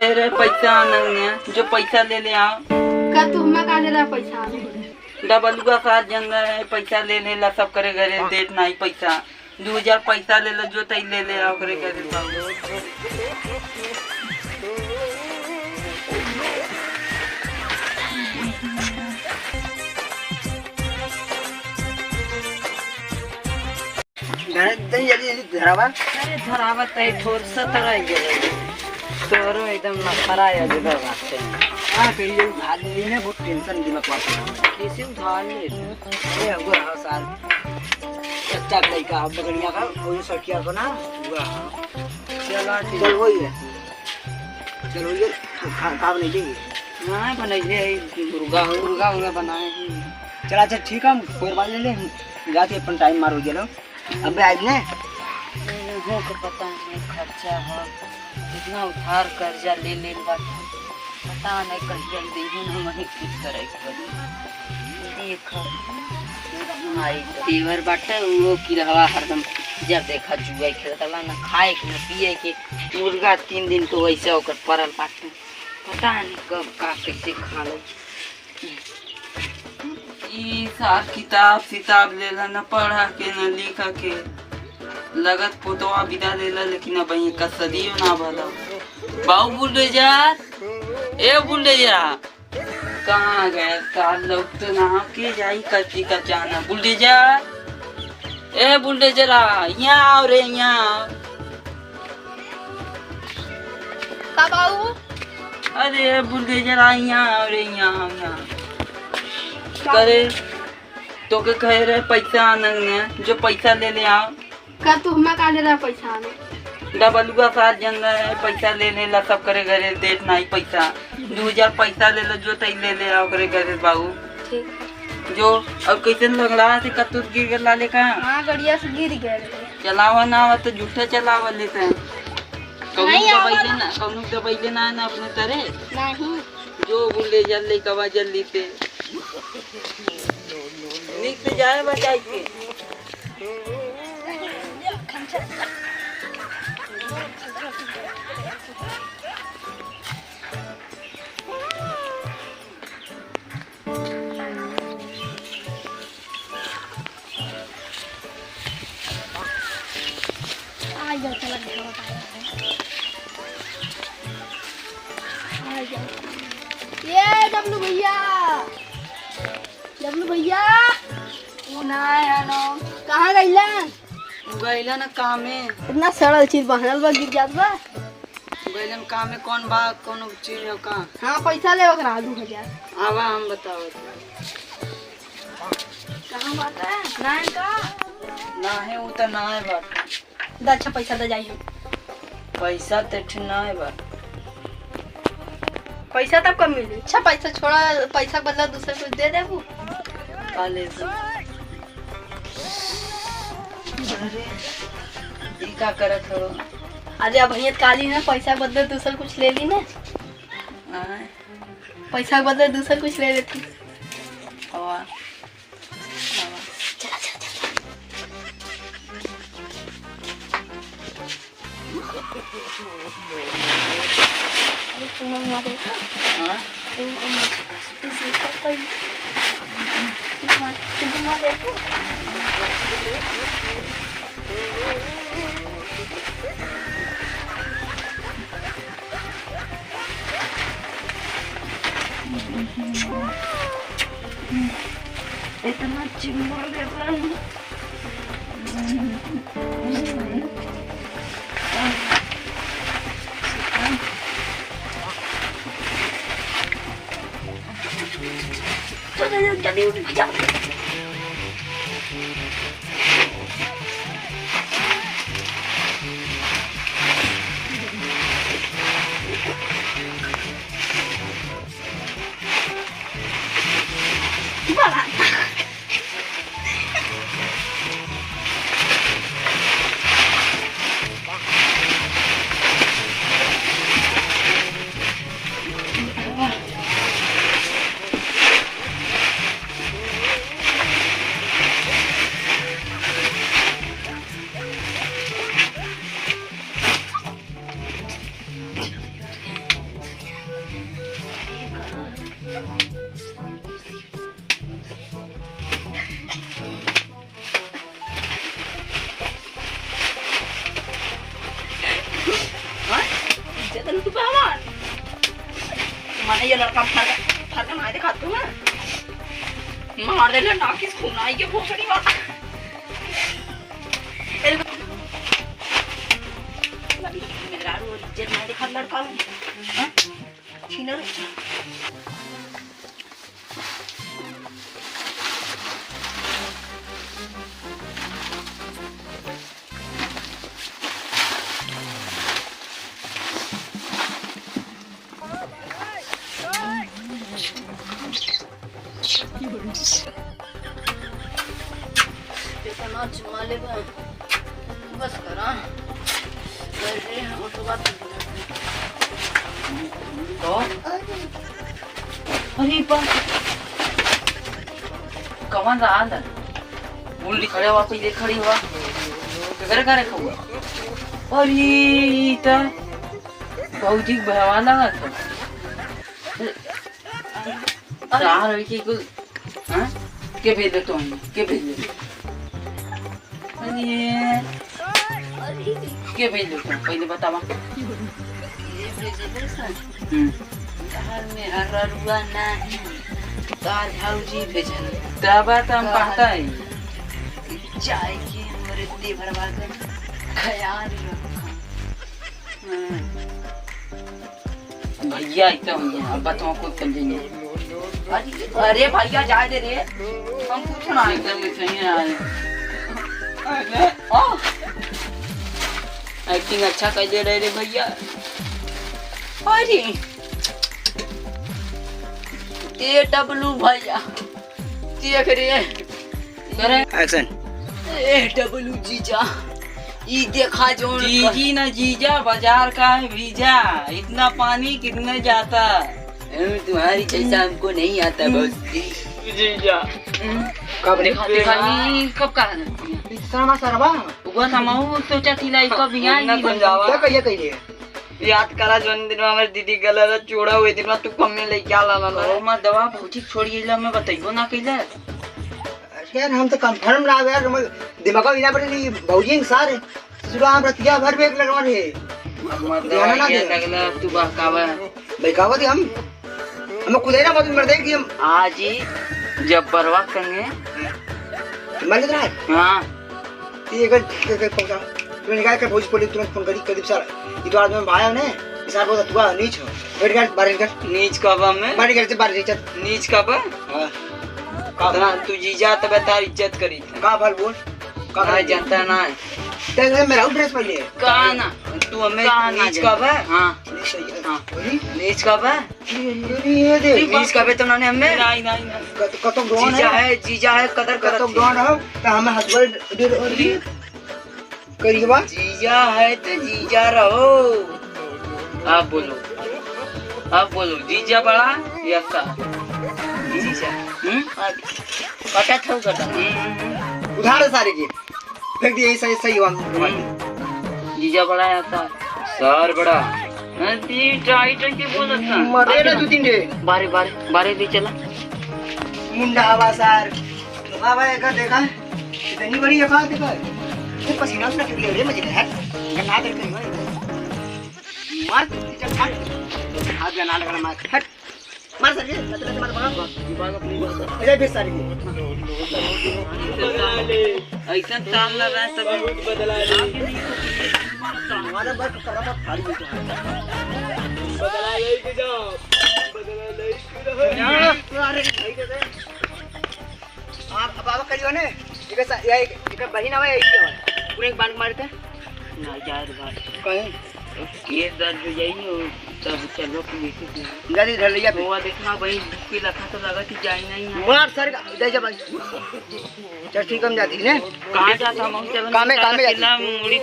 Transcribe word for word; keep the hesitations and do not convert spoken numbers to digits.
अरे पैसा आनंद ने, जो पैसा ले ले आओ। का तू हमा का ले रहा पैसा? डबलुआ सार जन रहे, पैसा ले ले ला, सब करे घरे देत नाही पैसा। दू हजार पैसा ले ले, जो तई ले ले आओ, ओकरे घरे बाबू। धरा, जल्दी, जल्दी धरावा। अरे धरावा तई फुर्सत रह गए। तोरो एकदम नखरा है, जगह बात है। हाँ, कहीं जल्दी भाग नहीं है, बहुत tension दिमाग पर। कैसे उधार ले? अरे, हमको रहा साल। चच्चा का लड़का, हम बगलिया का, वो जो सड़किया को ना, हुआ। चला, ठीक। चल, वही है। चल, वही है। खा-, खा बनाई देंगे। हाँ, बनाई दे, मुर्गा हो। मुर्गा, मुर्गा बनाए हैं। चला, अच्छा, ठीक है, हम कोई बात ले ले, हम जाते अपन time मार हो गया लो। अबे आइब ने। इन्हों को पता नहीं खर्चा हो, इतना उधार कर्जा ले ले बाटे, पता नहीं कहिया देही न वही कुछ करे के पड़ी। देखो, माई तो देवर बाटे, वो किरहवा हरदम जब देखा जुआ खेलत रहला, न खाए के, न पिए के। मुर्गा तीन दिन को वैसे ओकर परल बाटे, पता नहीं कब का कैसे खा ले। ई सार किताब सिताब लेला, न पढ़ा के, न लिखा के। लगत पोतवा विदा लेला, लेकिन अब इनका सदियो ना भला। बाऊ बुलडोजर, ए बुलडोजर, कहाँ गया सार? लौट तो ना के जाई कच्ची कचाना। बुलडोजर, ए बुलडोजरा, यहाँ आओ रे, यहाँ आओ। का बाऊ? अरे बुलडोजर आ, यहाँ आओ रे, यहाँ आओ, यहाँ। का? करे, तोके कहे रहे पैसा आनंद ने, जो पैसा ले ले आओ। का तू हमा का ले रहा पैसा आने? डबलुआ सार जन रहे, पैसा ले ले ला, सब करे घरे देत नाही पैसा। दू हजार पैसा ले ले, जो तई ले ले आओ, ओकरे घरे बाऊ। ठीक। जो, और कैसे लंगड़ा से कतुर गिर गला लेका? हाँ, गड़िया से गिर गए। चलावा ना आवा तो झूठा चलावा लेते हैं। कौनो नहीं दवाई आवा। लेना, कौनो दवाई लेना है ना अपने तरे। नहीं। जो बुलडोजर लेके आवा जल्दी से। निक से जाए बचाई के। आ जाओ, चला, घर आ जाओ। आ जाओ। ये डब्लू भैया, डब्लू भैया। उ ना आया ना। कहाँ गइलन? गइलन कामे। इतना सड़ल चीज बहनल बा, गिर जात बा। गइलन कामे, कौन बा, कौनो चीज हो का? हाँ, पैसा लेवे के रहा, दू हजार। आवा, हम बतावत हई। कहाँ बाटे? ना है का? ना है, उ त ना है बाटे। द अच्छा, पैसा दे जाई हम। पैसा त ठीक ना है बाटे। पैसा तब कब मिली? अच्छा, पैसा छोड़ा, पैसा के बदला दूसर कुछ दे देबू। का लेबू? अरे, ई का करत हो? अरे, अब भैया काली ना, पैसा के बदले दूसर कुछ ले ली ना। आय। पैसा के बदले दूसर कुछ ले लेती। हवा। हवा। चला, चला, चला। अरे, तुम हमारे हाँ? तुम, तुम, तुम, तुम, तुम हमारे इतना चिमड़ देता है। तू पहलवान। माने ये लड़का फरका, फरका ना दिखा तू ना। मार देले ना किस खून आई के भोसड़ी बात। मेरा रो इज्जत ना दिखा लड़का। हाँ? छीना रे। इतना चुमा लेबा। बस करा। अरे, हम तो बात नहीं करते। तो? अरे बाप। कवन रहा अंदर? उल्टी खड़े हुआ, पीछे खड़ी हुआ। केकरे करे हुआ? अरे, ई त भौजी के बहवा लगा था। अरे। कहाँ रही कि कुल, हाँ? के भेज दे तो हम, के भेज दे? अरे, के भेज दे तो? पहले बतावा। ये भेज दे सर। हम्म। घर में हररुआ नहीं, तार भौजी भेजल। तबा त हम कहता है। जाए के मोरे देवरवा का ख्याल रखा। भैया, इतना हो गया, अब बताओ, कोई कर देंगे। अरे, अरे भैया, जाए दे रे, हम कुछ ना एकदम सही है। अरे, ओ, एक्टिंग अच्छा कर दे रहे रे भैया। अरे, ए डब्लू भैया, देख रे। करे। एक्शन। ए डब्लू जीजा, ई देखा जोन जीजी ना जीजा, बाजार का है भीजा। इतना पानी कितने जाता? ए, तुम्हारी जैसा हमको नहीं आता, हम्म। बस। जीजा। हम्म। कब देखा, देखा, ई कब कहा? इतना मा सरवा? उगवा समाऊ सोचा थी लाई कब यहाँ ना ही समझावा। क्या कहिए, कहिए? याद करा जौन दिन में हमारे दीदी गला रहा चूड़ा हुए दिन में तू कम में लेके आ लाना ना। करो मत दवा, भौजी छोड़िए ला, मैं बतइबो ना कइले। अरे यार, हम तो कंफर्म रहा यार, हम दिमाग में ना पड़े नहीं, भौजी के सारे ससुरा हम रतिया भर बेग लगवा रहे। मत ध्यान दवा, ना ये दे। लगला तू बहकावा। बहकावा दे हम, हम खुद ही ना मत मर देगी हम। आज ही जब बरवा संगे मर रहा है। हाँ। ये कर, कर, कर, पहुंचा। तुरंत निकाल के भौजी पड़ी, तुरंत फोन करी, करीब सार। ये तो आदमी भाई ने, इस सार बहुत अतुआ, नीच हो। बैठ कर, बाहर निकल। नीच का बा मैं? बाहर निकल, बाहर निकल। नीच का बा? हाँ। का इतना बा? तू जीजा तब तार इज्जत करी। का भल बोल? का हाँ, भल? जनता ना है। तेरे मेरा ड्रेस पहले है। का ना? तू हमें कहाँ ना नीच का बा? जनता? हाँ। नीच सही है। हाँ। बोली? नीच का बा? ये, ये, ये दे। नीच का बा तो ना ने हमें? नहीं, नहीं, नहीं। कत-, कतक डॉन जीजा है। है, जीजा है, कदर करत कतक है। डॉन है, तो हमें हसबैंड दे दो। अरे। करिए बा। जीजा है तो जीजा रहो। आप बोलो, आप बोलो, जीजा बड़ा या सार? जीजा। हम्म? कटा था, कटा। हम्म, हम्म, हम्म। उधार है सारे की। फेंक दिए, सही, सही हुआ। हम्म। जीजा बड़ा या सार? सार बड़ा। हाँ, ती टाइट है कि बोलत ना? मरे ना दू तीन ठे। बारे, बारे, बारे ले चला। मुंडा हवा सार। बाबा, एक देखा। इतनी बड़ी औकात है। ये पसीना से निकल गया रे, मजे है। गन्ना दे कहीं मार। मार, चल, मार। हाथ गन्ना लगा, मार। हट। मार सर, ये, लत, लत, मार, मार। अरे, बेस सारी। ऐसा ताल लगा है सब। हमारा बस करा था, फाड़ी हुई तो है। बदला ले के जाओ। बदला ले के जाओ। अरे, भाई, दे दे। आप, अब बाबा करियो ने, एक सा-, या एक, एक बहिन आवे, एक आवे। पूरे एक बांध मारते। ना, जाए रे भाई। कहीं? केस दर्ज हो जाई, और तब चलो पुलिस की। गाड़ी धर लिया फिर। वो देखना भाई, बुक की लखा तो लगा कि जाए नहीं है। मार सर का, जा, जा भाई। चल ठीक, हम जाती है। कहाँ जाता हम? चलो कामे, कामे जाती। किला मुड़ी